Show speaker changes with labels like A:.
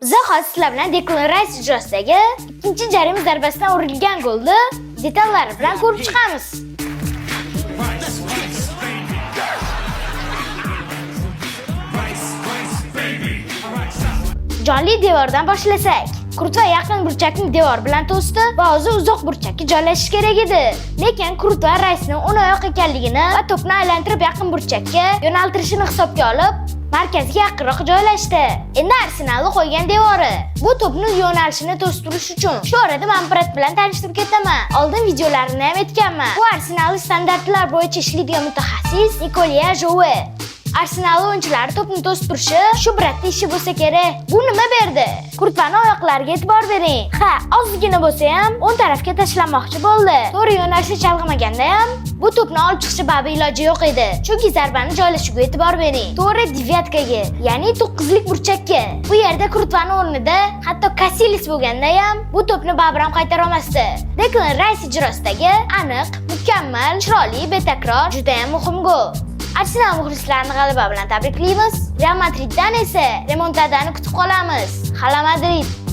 A: Biz hozir sizlar bilan Declan Rice ijrosidagi ikkinchi jarima zarbasidan urilgan golni detallari bilan ko'rib chiqamiz. Jonli devordan boshlasak. Kurtva yaqin burchakni devor bilan to'sdi va o'zi uzoq burchakka joylashish kerak edi. Lekin Kurtva Ricening o'ng oyoq ekanligini va to'pni aylantirib yaqin burchakka yo'naltirishini hisobga olib, markazga yaqinroq joylashdi. Endi Arsenalni qo'ygan devori. Bu to'pni yo'nalishini to'stirish uchun. Shu orada men Brad bilan tanishtirib ketaman. Oldin videolarimni ham aytganman. Bu Arsenalni standartlar bo'yicha ishlaydigan mutaxassis Nikolya Joue. Arsenal o'yinchilari to'pni to'sib turishi shu bratni ishi bo'lsa kerak. Bu nima berdi? Kurtvani oyoqlariga e'tibor bering. Ha, ozgina bo'lsa ham o'ng tarafga tashlamoqchi bo'ldi. To'g'ri yo'nalishni chalg'imaganda ham bu to'pni olib chiqishi babi iloji yo'q edi. Chunki zarbani joylashuviga e'tibor bering. To'g'ri девятка ga, ya'ni to'qqizlik burchakka. Bu yerda Kurtvani o'rnida hatto Casillas bo'lganda ham bu to'pni baribir ham qaytara olmasdi. Declan Rice ijrosidagi aniq, mukammal, chiroyli, betakror, juda ham muhim gol. Arsenal muxlislarini g'alaba bilan tabriklaymiz. Real Madriddan esa remontadani kutib qolamiz. Hala Madrid.